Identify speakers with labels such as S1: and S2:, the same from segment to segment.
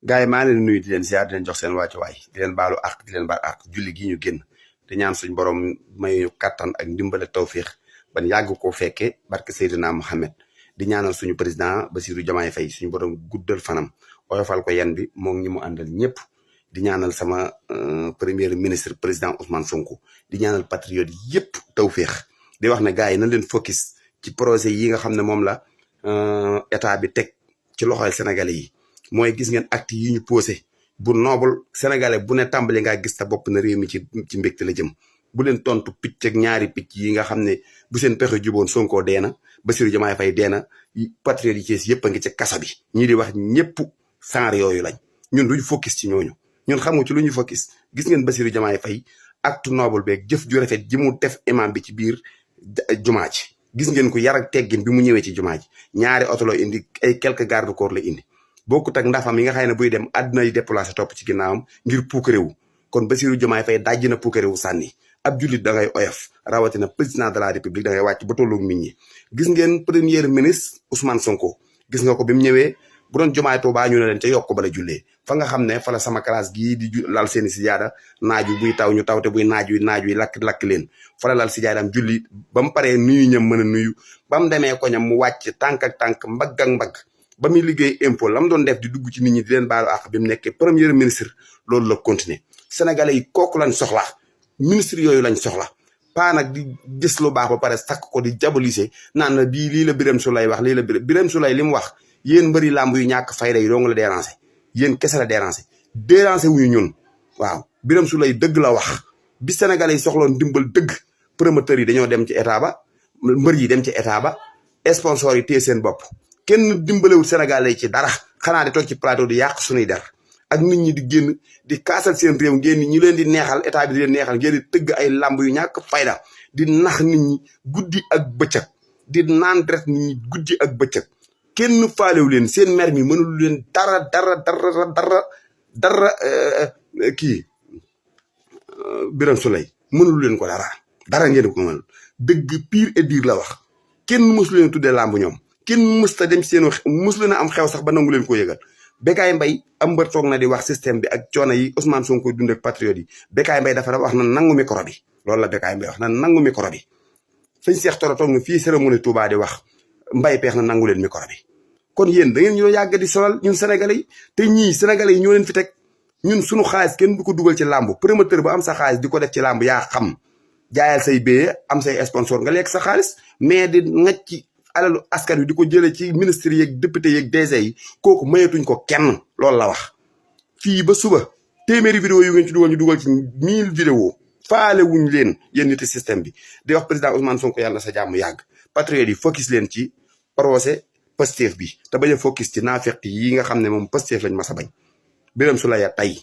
S1: gars yi maa leen nuyu di leen ziar di leen jox seen wàccuwaay di leen baalu àq di leen baal àq julli gi ñu génn di ñaan suñ borom may kattan ak ndimbale tawfiix ban yàgg koo fekkee barke Seydina Mohamed di ñaanal suñu président Bassirou Diomaye Faye suñu borom guddal fanam oyofal ko yan bi moom ñi mu àndal ñëpp di ñaanal sama premier ministre président Ousmane Sonko di ñaanal patriote yëpp tawfiix di wax ne gars yi nañ leen focus ci projet yi nga xam ne moom la état bi teg ci loxoy sénégalais yi mooy gis ngeen acte yi ñu posé bu noble sénégalais bu ne tàmbali ngaa gis ta bopp na réew mi ci mbégte la jëm bu leen tontu picc ak ñaari picc yi nga xam ne bu seen pexe juboon Sonko dee na Bassirou Diomaye Faye dee na patriote yi Cees yëpp a ngi ci kasa bi ñii di wax ñëpp saar yooyu lañ ñun duñ focus ci ñooñu ñun xamu ci lu ñu focus gis ngeen Bassirou Diomaye Faye acte noble beeg jëf ju rafet ji mu def imam bi ci biir jumaa ji gis ngeen ko yar ak teggin bi mu ñëwee ci jumaa ji ñaari oto la indi ay quelques garde corps la indi bokkut ak ndafam yi nga xam ne buy dem àdduna yi déplacé topp ci ginnaawam ngir puukarewu kon Bassirou Diomaye Faye dajji na puukarewu sànni ab jullit da ngay oyof rawatina président de la république da ngay wàcc ba tolloog nit ñi gis ngeen premier ministre Ousmane Sonko gis nga ko bi mu ñëwee bu doon Jumaay Touba ñu ne leen ca yokk bala jullee fa nga xam ne fa la sama classe gii di lal seeni sijaada naaj wi buy taw ñu taw te buy naaj wi lakk leen fa la lal sijaadaam julli ba mu paree nuyu ñam mën a nuyu ba mu demee ko ñam mu wàcc tànk ak tànk mbagg ak mbagg ba muy liggéey impôt la mu doon def di dugg ci nit ñi di leen baalu àq bi mu nekkee premier ministre loolu la continuer sénégalais yi kooku lañ soxla ministre yooyu lañ soxla pas nag di gis lu baax ba pare sakk ko di diaboliser naan na bii lii la Birame Souleye wax lii la Birame Souleye li mu wax yéen mbëri làmb yu ñàkk fayda yi dong la déranger yéen kese la déranger wuñu ñun waaw Birame Souleye dëgg la wax bi sénégalais yi soxloon dimbal dëgg promoteurs yi dañoo dem ci état ba mbër yi dem ci état ba sponsors yi téye seen bopp kenn dimbalewul sénégalais yi ci dara xanaa di toog ci plateau di yàq suñuy der ak nit ñi di génn di kaasal seen réew ngeen ni ñu leen di neexal état bi di leen neexal ngeen di tëgg ay làmb yu ñàkk fayda di nax nit ñi guddi ak bëccëg di naan deret nit ñi guddi ak bëccëg kenn faalewu leen seen mer mi mënul leen dara kii Birame Souleye mënul leen ko dara ngeen ko mënul dëgg pire et dire la wax kenn mësu leen tuddee làmb ñoom kenn mës ta dem ci seen mës leen a am xew sax ba nangu leen ko yëgal Bécaye Mbaye am mbër toog na di wax système bi ak coono yi Ousmane Sonko dund ak patriote yi Bécaye Mbaye dafa wax na nangu micro bi loolu la Bécaye Mbaye wax na nangu micro bi sëñ Cheikh Toro toog na fii cérémonie Touba di wax Mbaye peex na nangu leen micro bi kon yéen da ngeen ñoo yàgg di sonal ñun sénégalais yi te ñii sénégalais yi ñoo leen fi teg ñun suñu xaalis kenn du ko dugal ci làmb promoteur ba am sa xaalis di ko def ci làmb yaa xam jaayal say béyee am say sponsor nga lekk sa xaalis mais di ngacc ci alalu askan wi di ko jëlee ci ministre yeeg député yeeg DG yi kooku mayetuñ ko kenn loolu la wax fii ba suba téeméeri vidéo yu ngeen ci dugal ñu dugal ci 1000 vidéo faale wuñ leen yéen niti système bi di wax président Ousmane Sonko yàlla na sa jàmm yàgg patriote yi focus leen ci procès Pastef bi te bañ a focus ci naafeq yi nga xam ne moom Pastef lañ mas a bañ Birame Souleye tey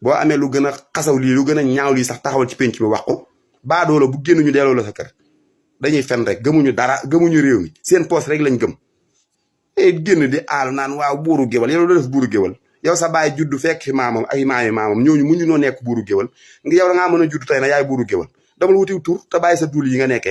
S1: boo amee lu gën a xasaw lii lu gën a ñaaw lii sax taxawal ci penc mi wax ko baadoola bu génn ñu delloo la sa kër dañuy fen rek gëmuñu dara gëmuñu réew mi seen poste rek lañ gëm génn di aalu naan waaw buuru géwal yow la def buuru géwal yow sa baay juddu fekk fi maamam ay maamam ñooñu mu ñu noo nekk buuru géwal nga yow da ngaa mën a juddu tey na yaay buuru géwal dama la wutiw tur te bàyyi sa dul yi nga nekkee